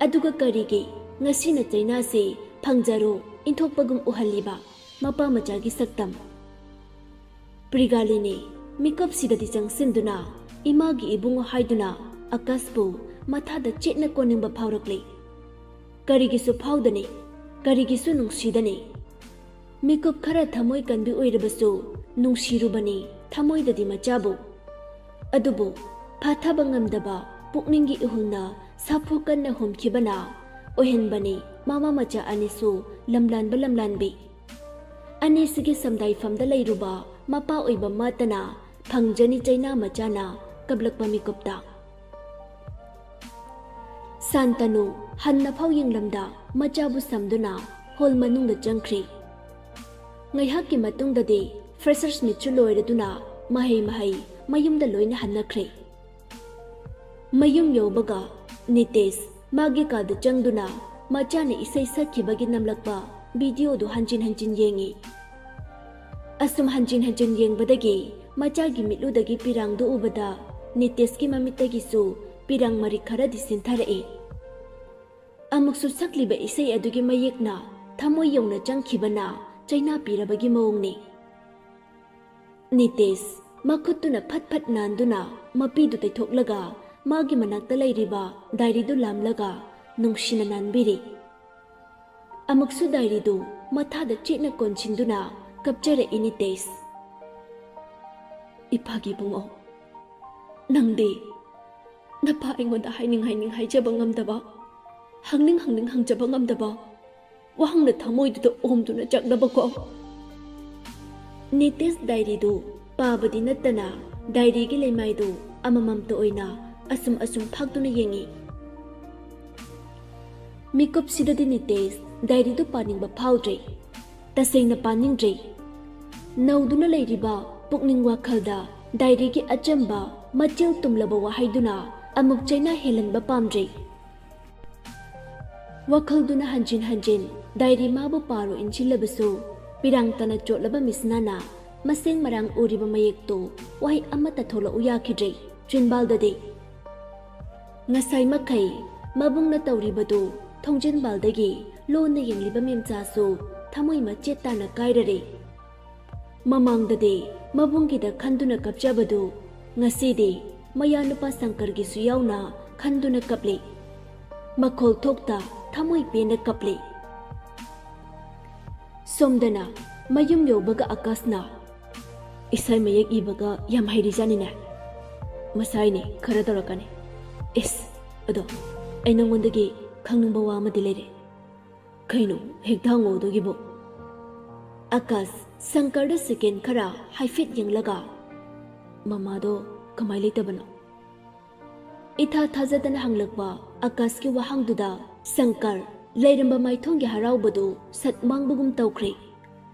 ꯑꯗꯨꯒ ꯀꯔꯤꯒꯤ ꯉꯁꯤꯅ ꯆꯩꯅꯥꯁꯤ ꯐꯪꯖꯔꯣ ꯏꯟꯊꯣꯛꯄꯒꯨꯝ ꯎꯍꯜꯂꯤꯕ ꯃꯄꯥ ꯃꯆꯥꯒꯤ ꯁꯛꯇꯝ? ꯄ꯭ꯔꯤꯒꯥꯂꯤꯅꯤ ꯃꯤꯀꯞꯁꯤꯗꯗꯤ ꯆꯪꯁꯤꯟꯗꯨꯅ ꯏꯃꯥꯒꯤ ꯏꯕꯨꯡꯉꯣ ꯍꯥꯏꯗꯨꯅ ꯑꯀꯥꯁꯄꯨ ꯃꯊꯥꯗ ꯆꯦꯠꯅ ꯀꯣꯟꯅꯤꯡꯕ ꯐꯥꯎꯔꯛꯂꯤ꯫ ꯀꯔꯤꯒꯤꯁꯨ ꯐꯥꯎꯗꯅꯤ, ꯀꯔꯤꯒꯤꯁꯨ ꯅꯨꯡꯁꯤꯗꯅꯤ꯫ ꯃꯤꯀꯨꯞ ꯈꯔ ꯊꯃꯣꯏ ꯀꯟꯕꯤ ꯑꯣꯏꯔꯕꯁꯨ ꯅꯨꯡꯁꯤꯔꯨꯕꯅꯤ ꯊꯃꯣꯏꯗꯗꯤ ꯃꯆꯥꯕꯨ꯫ ꯑꯗꯨꯕꯨ ꯐꯥꯊꯕ ꯉꯝꯗꯕ ꯄꯨꯛꯅꯤꯡꯒꯤ ꯏꯍꯨꯜꯅ ꯁꯥꯐꯨ ꯀꯟꯅ ꯍꯨꯝꯈꯤꯕꯅ ꯑꯣꯏꯍꯟꯕꯅꯤ ꯃꯃꯥ ꯃꯆꯥ ꯑꯅꯤꯁꯨ ꯂꯝꯂꯥꯟꯕ ꯂꯝꯂꯥꯟꯕꯤ꯫ ꯑꯅꯤꯁꯤꯒꯤ ꯁꯝꯗꯥꯏꯐꯝꯗ ꯂꯩꯔꯨꯕ ꯃꯄꯥ ꯑꯣꯏꯕ ꯃꯥꯇꯅ ꯐꯪꯖꯅꯤ ꯆꯩꯅꯥ ꯃꯆꯥꯅ ꯀꯞꯂꯛꯄ ꯃꯤꯀꯨꯞꯇ꯫ ꯁꯥꯟꯇꯅꯨ ꯍꯟꯅꯐꯥꯎ ꯌꯦꯡꯂꯝꯗ ꯃꯆꯥꯕꯨ ꯁꯝꯗꯨꯅ ꯍꯣꯜ ꯃꯅꯨꯡꯗ ꯆꯪꯈ꯭ꯔꯤ꯫ ꯉꯥꯏꯍꯥꯛꯀꯤ ꯃꯇꯨꯡꯗꯗꯤ ꯐ꯭ꯔꯦꯁꯔꯁ ꯃꯤꯠꯁꯨ ꯂꯣꯏꯔꯗꯨꯅ ꯃꯍꯩ ꯃꯍꯩ ꯃꯌꯨꯝꯗ ꯂꯣꯏꯅ ꯍꯟꯅꯈ꯭ꯔꯦ꯫ ꯃꯌꯨꯝ ꯌꯧꯕꯒ ꯅꯤꯇꯦꯁ ꯃꯥꯒꯤ ꯀꯥꯗ ꯆꯪꯗꯨꯅ ꯃꯆꯥꯅ ꯏꯁꯩ ꯁꯛꯈꯤꯕꯒꯤ ꯅꯝꯂꯛꯄ ꯚꯤꯗꯤꯑꯣꯗꯨ ꯍꯟꯖꯤꯟ ꯍꯟꯖꯤꯟ ꯌꯦꯡꯉꯤ꯫ ꯑꯁꯨꯝ ꯍꯟꯖꯤꯟ ꯍꯟꯖꯤꯟ ꯌꯦꯡꯕꯗꯒꯤ ꯃꯆꯥꯒꯤ ꯃꯤꯠꯂꯨꯗꯒꯤ ꯄꯤꯔꯥꯡꯗꯨ ꯎꯕꯗ ꯅꯤꯇꯦꯁꯀꯤ ꯃꯃꯤꯠꯇꯒꯤꯁꯨ ꯄꯤꯔꯥꯡ ꯃꯔꯤꯛ ꯈꯔꯗꯤ ꯁꯤꯟꯊꯔꯛꯏ꯫ ꯑꯃꯨꯛꯁꯨ ꯁꯛꯂꯤꯕ ꯏꯁꯩ ꯑꯗꯨꯒꯤ ꯃꯌꯦꯛꯅ ꯊꯃꯣꯏ ꯌꯧꯅ ꯆꯪꯈꯤꯕꯅ ꯆꯩꯅꯥ ꯄꯤꯔꯕꯒꯤ ꯃꯑꯣꯡꯅꯤ꯫ ꯅꯤꯇꯦꯁ ꯃꯈꯨꯠꯇꯨꯅ ꯐꯠ ꯐꯠ ꯅꯥꯟꯗꯨꯅ ꯃꯄꯤꯗꯨ ꯇꯩꯊꯣꯛꯂꯒ ꯃꯥꯒꯤ ꯃꯅꯥꯛꯇ ꯂꯩꯔꯤꯕ ꯗꯥꯏꯔꯤꯗꯨ ꯂꯥꯝꯂꯒ ꯅꯨꯡꯁꯤꯅ ꯅꯥꯟꯕꯤꯔꯤ꯫ ꯑꯃꯨꯛꯁꯨ ꯗꯥꯏꯔꯤꯗꯨ ꯃꯊꯥꯗ ꯆꯦꯠꯅ ꯀꯣꯟꯁꯤꯟꯗꯨꯅ ꯀꯞꯆꯔꯛꯏ ꯅꯤꯇꯦꯁ꯫ "ꯏꯄꯥꯒꯤ ꯏꯕꯨꯡꯉꯣ, ꯅꯪꯗꯤ ꯅꯄꯥ ꯑꯩꯉꯣꯟꯗ ꯍꯥꯏꯅꯤꯡ ꯍꯥꯏꯅꯤꯡ ꯍꯥꯏꯖꯕ ꯉꯝꯗꯕ, ꯍꯪꯅꯤꯡ ꯍꯪꯅꯤꯡ ꯍꯪꯖꯕ ꯉꯝꯗꯕ ꯋꯥꯍꯪꯅ ꯊꯃꯣꯏꯗꯨꯗ ꯑꯣꯝꯗꯨꯅ ꯆꯠꯂꯕꯀꯣ?" ꯅꯤꯇꯦꯁ ꯗꯥꯏꯔꯤꯗꯨ ꯄꯥꯕꯗꯤ ꯅꯠꯇꯅ ꯗꯥꯏꯔꯤꯒꯤ ꯂꯩꯃꯥꯏꯗꯨ ꯑꯃꯃꯝꯇ ꯑꯣꯏꯅ ꯑꯁꯨꯝ ꯑꯁꯨꯝ ꯐꯥꯛꯇꯨꯅ ꯌꯦꯡꯉꯤ꯫ ꯃꯤꯀꯨꯞꯁꯤꯗꯗꯤ ꯅꯤꯇꯦꯁ ꯗꯥꯏꯔꯤꯗꯨ ꯄꯥꯅꯤꯡꯕ ꯐꯥꯎꯗ꯭ꯔꯦ꯫ ꯇꯁꯦꯡꯅ ꯄꯥꯅꯤꯡꯗ꯭ꯔꯦ꯫ ꯅꯧꯗꯨꯅ ꯂꯩꯔꯤꯕ ꯄꯨꯛꯅꯤꯡ ꯋꯥꯈꯜꯗ ꯗꯥꯏꯔꯤꯒꯤ ꯑꯆꯝꯕ, ꯃꯆꯤꯜ ꯇꯨꯝꯂꯕ ꯋꯥꯍꯩꯗꯨꯅ ꯑꯃꯨꯛ ꯆꯩꯅꯥ ꯍꯦꯜꯍꯟꯕ ꯄꯥꯝꯗ꯭ꯔꯦ꯫ ꯋꯥꯈꯜꯗꯨꯅ ꯍꯟꯖꯤꯟ ꯍꯟꯖꯤꯟ ꯗꯥꯏꯔꯤ ꯃꯥꯕꯨ ꯄꯥꯔꯣ ꯏꯟꯁꯤꯜꯂꯕꯁꯨ, ꯄꯤꯔꯥꯡ ꯇꯅ ꯆꯣꯠꯂꯕ ꯃꯤꯠꯁꯅꯥꯅ ꯃꯁꯦꯡ ꯃꯔꯥꯡ ꯎꯔꯤꯕ ꯃꯌꯦꯛꯇꯨ ꯋꯥꯍꯩ ꯑꯃꯠꯇ ꯊꯣꯛꯂꯛꯎ ꯌꯥꯈꯤꯗ꯭ꯔꯦ ꯆꯤꯟꯕꯥꯜꯗꯗꯤ꯫ ꯉꯁꯥꯏ ꯃꯈꯩ ꯃꯕꯨꯡꯅ ꯇꯧꯔꯤꯕꯗꯨ ꯊꯣꯡꯖꯤꯟꯕꯥꯜꯗꯒꯤ ꯂꯣꯟꯅ ꯌꯦꯡꯂꯤꯕ ꯃꯦꯝꯆꯥꯁꯨ ꯊꯃꯣꯏ ꯃꯆꯦꯠ ꯇꯥꯅ ꯀꯥꯏꯔꯔꯦ꯫ ꯃꯃꯥꯡꯗꯗꯤ ꯃꯕꯨꯡꯒꯤꯗ ꯈꯟꯗꯨꯅ ꯀꯞꯆꯕꯗꯨ ꯉꯁꯤꯗꯤ ꯃꯌꯥꯅꯨꯄꯥ ꯁꯪꯀꯔꯒꯤꯁꯨ ꯌꯥꯎꯅ ꯈꯟꯗꯨꯅ ꯀꯞꯂꯤ꯫ ꯃꯈꯣꯜ ꯊꯣꯛꯇ ꯊꯃꯣꯏ ꯄꯦꯟꯅ ꯀꯞꯂꯤ꯫ ꯁꯣꯝꯗꯅ ꯃꯌꯨꯝ ꯌꯧꯕꯒ ꯑꯀꯥꯁꯅ, "ꯏꯁꯩ ꯃꯌꯦꯛ ꯏꯕꯒ ꯌꯥꯝ ꯍꯩꯔꯤꯖꯥꯠꯅꯤꯅꯦ꯫ ꯃꯁꯥꯏꯅꯦ ꯈꯔ ꯇꯧꯔꯛꯀꯅꯤ꯫ ꯏꯁ, ꯑꯗꯣ ꯑꯩ ꯅꯉꯣꯟꯗꯒꯤ ꯈꯪꯅꯤꯡꯕ ꯋꯥ ꯑꯃꯗꯤ ꯂꯩꯔꯦ꯫" "ꯀꯩꯅꯣ ꯍꯦꯛꯇ ꯍꯪꯉꯧꯗꯣꯏꯒꯤꯕꯣ?" ꯑꯀꯥꯁ ꯁꯪꯀꯔꯗ ꯁꯦꯀꯦꯟ ꯈꯔ ꯍꯥꯏꯐꯦꯠ ꯌꯦꯡꯂꯒ, "ꯃꯃꯥꯗꯣ ꯀꯃꯥꯏ ꯂꯩꯇꯕꯅꯣ?" ꯏꯊꯥ ꯊꯥꯖꯗꯅ ꯍꯪꯂꯛꯄ ꯑꯀꯥꯁꯀꯤ ꯋꯥꯍꯪꯗꯨꯗ ꯁꯪꯀꯔ ꯂꯩꯔꯝꯕ ꯃꯥꯏꯊꯣꯡꯒꯤ ꯍꯔꯥꯎꯕꯗꯨ ꯁꯠ ꯃꯥꯡꯕꯒꯨꯝ ꯇꯧꯈ꯭ꯔꯦ꯫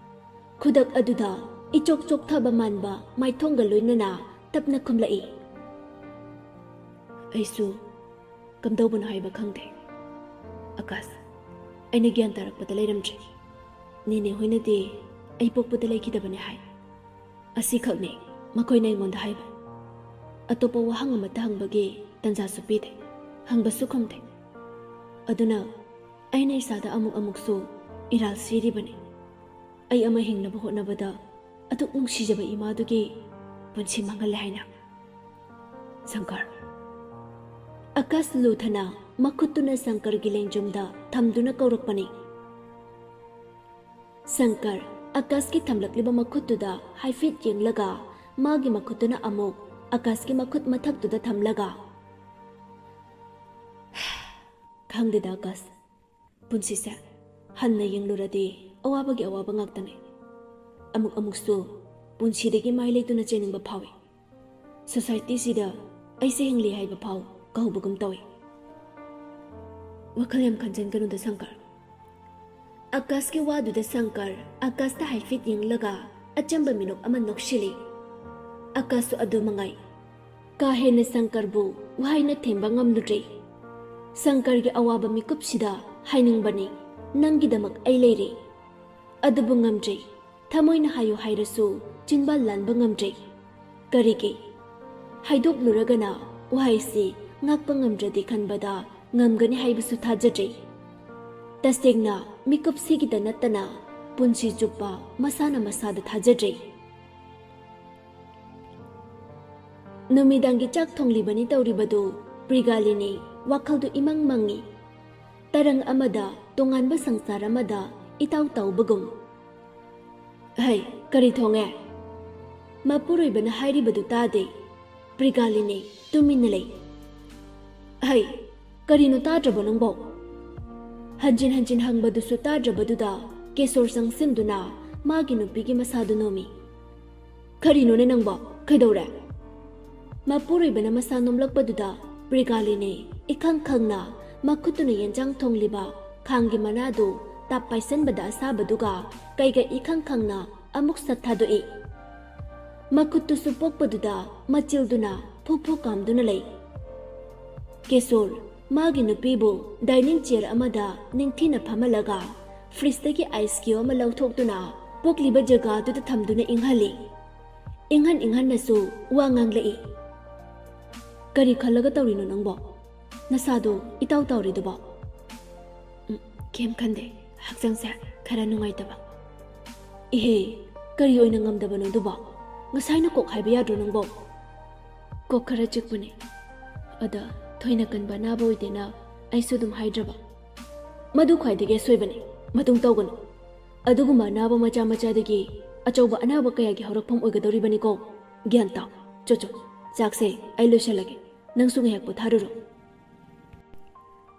ꯈꯨꯗꯛ ꯑꯗꯨꯗ ꯏꯆꯣꯛ ꯆꯣꯛꯊꯕ ꯃꯥꯟꯕ ꯃꯥꯏꯊꯣꯡꯒ ꯂꯣꯏꯅꯅ ꯇꯞꯅ ꯈꯨꯝꯂꯛꯏ, ꯑꯩꯁꯨ ꯀꯝꯗꯧꯕꯅꯣ ꯍꯥꯏꯕ ꯈꯪꯗꯦ꯫ ꯑꯀꯥꯁ, ꯑꯩꯅ ꯒ꯭ꯌꯥꯟ ꯇꯥꯔꯛꯄꯗ ꯂꯩꯔꯝꯗ꯭ꯔꯦ꯫ ꯅꯦꯅꯦ ꯍꯣꯏꯅꯗꯤ ꯑꯩ ꯄꯣꯛꯄꯗ ꯂꯩꯈꯤꯗꯕꯅꯦ ꯍꯥꯏ꯫ ꯑꯁꯤꯈꯛꯅꯤ ꯃꯈꯣꯏꯅ ꯑꯩꯉꯣꯟꯗ ꯍꯥꯏꯕ꯫ ꯑꯇꯣꯞꯄ ꯋꯥꯍꯪ ꯑꯃꯠꯇ ꯍꯪꯕꯒꯤ ꯇꯟꯖꯥꯁꯨ ꯄꯤꯗꯦ, ꯍꯪꯕꯁꯨ ꯈꯨꯝꯗꯦ꯫ ꯑꯗꯨꯅ ꯑꯩꯅ ꯏꯁꯥꯗ ꯑꯃꯨꯛ ꯑꯃꯨꯛꯁꯨ ꯏꯔꯥꯜ ꯁꯤꯔꯤꯕꯅꯤ꯫ ꯑꯩ ꯑꯃ ꯍꯤꯡꯅꯕ ꯍꯣꯠꯅꯕꯗ ꯑꯗꯨꯛ ꯅꯨꯡꯁꯤꯖꯕ ꯏꯃꯥꯗꯨꯒꯤ ꯄꯨꯟꯁꯤ ꯃꯥꯡꯍꯜꯂꯦ ꯍꯥꯏꯅ꯫ ꯁꯪꯀꯔ꯫ ꯑꯀꯥꯁ ꯂꯨꯊꯅ ꯃꯈꯨꯠꯇꯨꯅ ꯁꯪꯀꯔꯒꯤ ꯂꯦꯡꯖꯨꯝꯗ ꯊꯝꯗꯨꯅ ꯀꯧꯔꯛꯄꯅꯤ꯫ ꯁꯪꯀꯔ ꯑꯀꯥꯁꯀꯤ ꯊꯝꯂꯛꯂꯤꯕ ꯃꯈꯨꯠꯇꯨꯗ ꯍꯥꯏꯐꯦꯠ ꯌꯦꯡꯂꯒ, ꯃꯥꯒꯤ ꯃꯈꯨꯠꯇꯨꯅ ꯑꯃꯨꯛ ꯑꯀꯥꯁꯀꯤ ꯃꯈꯨꯠ ꯃꯊꯛꯇꯨꯗ ꯊꯝꯂꯒ, "ꯈꯪꯗꯦꯗ ꯑꯀꯥꯁ, ꯄꯨꯟꯁꯤꯁꯦ ꯍꯟꯅ ꯌꯦꯡꯂꯨꯔꯗꯤ ꯑꯋꯥꯕꯒꯤ ꯑꯋꯥꯕ ꯉꯥꯛꯇꯅꯦ꯫ ꯑꯃꯨꯛ ꯑꯃꯨꯛꯁꯨ ꯄꯨꯟꯁꯤꯗꯒꯤ ꯃꯥꯏ ꯂꯩꯇꯨꯅ ꯆꯦꯟꯅꯤꯡꯕ ꯐꯥꯎꯏ꯫ ꯁꯣꯁꯥꯏꯇꯤꯁꯤꯗ ꯑꯩꯁꯦ ꯍꯤꯡꯂꯤ ꯍꯥꯏꯕ ꯐꯥꯎ ꯀꯥꯎꯕꯒꯨꯝ ꯇꯧꯏ꯫" "ꯋꯥꯈꯜ ꯌꯥꯝ ꯈꯟꯖꯟꯒꯅꯨꯗ ꯁꯪꯀꯔ꯫" ꯑꯀꯥꯁꯀꯤ ꯋꯥꯗꯨꯗ ꯁꯪꯀꯔ ꯑꯀꯥꯁꯇ ꯍꯥꯏꯐꯦꯠ ꯌꯦꯡꯂꯒ ꯑꯆꯝꯕ ꯃꯤꯅꯣꯛ ꯑꯃ ꯅꯣꯛꯁꯤꯜꯂꯤ꯫ ꯑꯀꯥꯁꯁꯨ ꯑꯗꯨ ꯃꯉꯥꯏ꯫ ꯀꯥ ꯍꯦꯟꯅ ꯁꯪꯀꯔꯕꯨ ꯋꯥꯍꯩꯅ ꯊꯦꯝꯕ ꯉꯝꯂꯨꯗ꯭ꯔꯦ꯫ ꯁꯪꯀꯔꯒꯤ ꯑꯋꯥꯕ ꯃꯤꯀꯨꯞꯁꯤꯗ ꯍꯥꯏꯅꯤꯡꯕꯅꯤ, "ꯅꯪꯒꯤꯗꯃꯛ ꯑꯩ ꯂꯩꯔꯤ꯫" ꯑꯗꯨꯕꯨ ꯉꯝꯗ꯭ꯔꯦ꯫ ꯊꯃꯣꯏꯅ ꯍꯥꯏꯌꯨ ꯍꯥꯏꯔꯁꯨ ꯆꯤꯟꯕꯥꯜ ꯂꯥꯟꯕ ꯉꯝꯗ꯭ꯔꯦ꯫ ꯀꯔꯤꯒꯤ? ꯍꯥꯏꯗꯣꯛꯂꯨꯔꯒꯅ ꯋꯥꯍꯩꯁꯤ ꯉꯥꯛꯄ ꯉꯝꯗ꯭ꯔꯗꯤ ꯈꯟꯕꯗ ꯉꯝꯒꯅꯤ ꯍꯥꯏꯕꯁꯨ ꯊꯥꯖꯗ꯭ꯔꯦ꯫ ꯇꯁꯦꯡꯅ ꯃꯤꯀꯨꯞꯁꯤꯒꯤꯗ ꯅꯠꯇꯅ ꯄꯨꯟꯁꯤ ꯆꯨꯞꯄ ꯃꯁꯥꯅ ꯃꯁꯥꯗ ꯊꯥꯖꯗ꯭ꯔꯦ꯫ ꯅꯨꯃꯤꯗꯥꯡꯒꯤ ꯆꯥꯛ ꯊꯣꯡꯂꯤꯕꯅꯤ ꯇꯧꯔꯤꯕꯗꯨ ꯄ꯭ꯔꯤꯒꯥꯂꯤꯅꯤ꯫ ꯋꯥꯈꯜꯗꯨ ꯏꯃꯪ ꯃꯪꯉꯤ꯫ ꯇꯔꯪ ꯑꯃꯗ ꯇꯣꯉꯥꯟꯕ ꯁꯪꯁꯥꯔ ꯑꯃꯗ ꯏꯇꯥꯎ ꯇꯥꯎꯕꯒꯨꯝ꯫ "ꯍꯩ, ꯀꯔꯤ ꯊꯣꯡꯉꯦ?" ꯃꯄꯨꯔꯣꯏꯕꯅ ꯍꯥꯏꯔꯤꯕꯗꯨ ꯇꯥꯗꯦ꯫ ꯄ꯭ꯔꯤꯒꯥꯂꯤꯅꯤ ꯇꯨꯃꯤꯟꯅ ꯂꯩ꯫ "ꯍꯩ, ꯀꯔꯤꯅꯣ ꯇꯥꯗ꯭ꯔꯕꯣ ꯅꯪꯕꯣ?" ꯍꯟꯖꯤꯟ ꯍꯟꯖꯤꯟ ꯍꯪꯕꯗꯨꯁꯨ ꯇꯥꯗ꯭ꯔꯕꯗꯨꯗ ꯀꯦꯁꯣꯔ ꯆꯪꯁꯤꯟꯗꯨꯅ ꯃꯥꯒꯤ ꯅꯨꯄꯤꯒꯤ ꯃꯁꯥꯗꯨ ꯅꯣꯝꯃꯤ꯫ "ꯀꯔꯤꯅꯣꯅꯦ ꯅꯪꯕꯣ? ꯀꯩꯗꯧꯔꯦ?" ꯃꯄꯨꯔꯣꯏꯕꯅ ꯃꯁꯥ ꯅꯣꯝꯂꯛꯄꯗꯨꯗ ꯄ꯭ꯔꯤꯒꯥꯂꯤꯅꯤ ꯏꯈꯪ ꯈꯪꯅ ꯃꯈꯨꯠꯇꯨꯅ ꯌꯦꯟꯖꯥꯡ ꯊꯣꯡꯂꯤꯕ ꯈꯥꯡꯒꯤ ꯃꯅꯥꯗꯨ ꯇꯥꯞ ꯄꯥꯏꯁꯟꯕꯗ ꯑꯁꯥꯕꯗꯨꯒ ꯀꯩꯒ ꯏꯈꯪ ꯈꯪꯅ ꯑꯃꯨꯛ ꯁꯠ ꯊꯥꯗꯣꯛꯏ꯫ ꯃꯈꯨꯠꯇꯨꯁꯨ ꯄꯣꯛꯄꯗꯨꯗ ꯃꯆꯤꯜꯗꯨꯅ ꯐꯨ ꯐꯨ ꯀꯥꯝꯗꯨꯅ ꯂꯩ꯫ ꯀꯦꯁꯣꯔ ꯃꯥꯒꯤ ꯅꯨꯄꯤꯕꯨ ꯗꯥꯏꯅꯤꯡ ꯆꯤꯌꯔ ꯑꯃꯗ ꯅꯤꯡꯊꯤꯅ ꯐꯝꯍꯜꯂꯒ ꯐ꯭ꯔꯤꯖꯇꯒꯤ ꯑꯥꯏꯁ ꯀ꯭ꯌꯨꯕ ꯑꯃ ꯂꯧꯊꯣꯛꯇꯨꯅ ꯄꯣꯛꯂꯤꯕ ꯖꯒꯥꯗꯨꯗ ꯊꯝꯗꯨꯅ ꯏꯪꯍꯜꯂꯤ꯫ ꯏꯪꯍꯟ ꯏꯪꯍꯟꯅꯁꯨ ꯋꯥ ꯉꯥꯡꯂꯛꯏ꯫ "ꯀꯔꯤ ꯈꯜꯂꯒ ꯇꯧꯔꯤꯅꯣ ꯅꯪꯕꯣ? ꯅꯁꯥꯗꯣ ꯏꯇꯥꯎ ꯇꯥꯎꯔꯤꯗꯨꯕꯣ?" "ꯎꯝ, ꯀꯩꯝ ꯈꯟꯗꯦ꯫ ꯍꯛꯆꯥꯡꯁꯦ ꯈꯔ ꯅꯨꯡꯉꯥꯏꯇꯕ꯫" "ꯏꯍꯦ, ꯀꯔꯤ ꯑꯣꯏꯅ ꯉꯝꯗꯕꯅꯣ ꯑꯗꯨꯕꯣ? ꯉꯁꯥꯏꯅ ꯀꯣꯛ ꯍꯥꯏꯕ ꯌꯥꯗ꯭ꯔꯣ ꯅꯪꯕꯣ?" "ꯀꯣꯛ ꯈꯔ ꯆꯤꯛꯄꯅꯦ꯫ ꯑꯗ ꯊꯣꯏꯅ ꯀꯟꯕ ꯑꯅꯥꯕ ꯑꯣꯏꯗꯦꯅ ꯑꯩꯁꯨ ꯑꯗꯨꯝ ꯍꯥꯏꯗ꯭ꯔꯕ꯫" "ꯃꯗꯨ ꯈ꯭ꯋꯥꯏꯗꯒꯤ ꯑꯁꯣꯏꯕꯅꯤ꯫ ꯃꯇꯨꯡ ꯇꯧꯒꯅꯨ꯫ ꯑꯗꯨꯒꯨꯝꯕ ꯑꯅꯥꯕ ꯃꯆꯥ ꯃꯆꯥꯗꯒꯤ ꯑꯆꯧꯕ ꯑꯅꯥꯕ ꯀꯌꯥꯒꯤ ꯍꯧꯔꯛꯐꯝ ꯑꯣꯏꯒꯗꯧꯔꯤꯕꯅꯤꯀꯣ꯫ ꯒ꯭ꯌꯥꯟ ꯇꯥꯎ꯫ ꯆꯣ ꯆꯣ, ꯆꯥꯛꯁꯦ ꯑꯩ ꯂꯣꯏꯁꯤꯜꯂꯒꯦ꯫ ꯅꯪꯁꯨ ꯉꯥꯏꯍꯥꯛ ꯄꯣꯊꯥꯔꯨꯔꯣ꯫"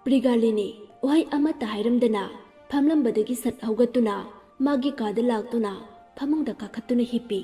ꯄ꯭ꯔꯤꯒꯥꯂꯤꯅꯤ ꯋꯥꯍꯩ ꯑꯃꯠꯇ ꯍꯥꯏꯔꯝꯗꯅ ꯐꯝꯂꯝꯕꯗꯒꯤ ꯁꯠ ꯍꯧꯒꯠꯇꯨꯅ ꯃꯥꯒꯤ ꯀꯥꯗ ꯂꯥꯛꯇꯨꯅ ꯐꯃꯨꯡꯗ ꯀꯥꯈꯠꯇꯨꯅ ꯍꯤꯞꯄꯤ꯫